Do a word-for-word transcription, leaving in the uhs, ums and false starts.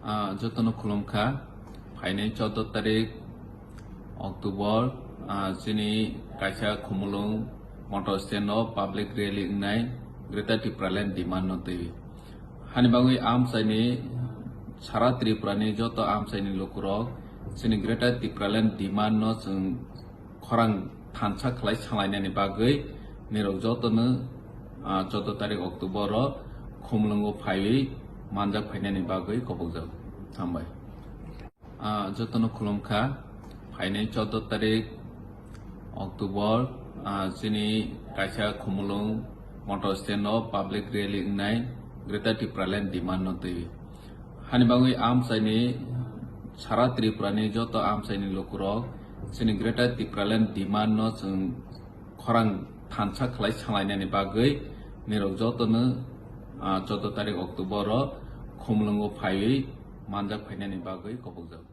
Ah, jotono khulumkha. Phainai choudo tarik October, ah, chini kaisa Khumulwng motor stand o public rally wngnai Greater Tipraland demand no twi. Hani bagwi amchaini sara Tripura ni joto amchaini lukurok chini Greater Tipraland demand no chwng khorang thansa khlai salainani bagwi nirok jotono, ah, choudo tarik October o Khumulwngo phaiwi manjak phainani bagwi kobokjago. Hambai. Ah, jotono khulumkha. Phainai choudo tarik October, ah, chini kaisa Khumulwng motor stand o public rally wngnai Greater Tipraland demand no twi. Hani bagwi amchaini sara Tripura ni joto amchaini lukurok chini Greater Tipraland demand no chwng khorang thansa khlai salainani bagwi nirok jotono, ah, choudo tarik October o Khumulwngo phaiwi manjak phainani bagwi kobokjago.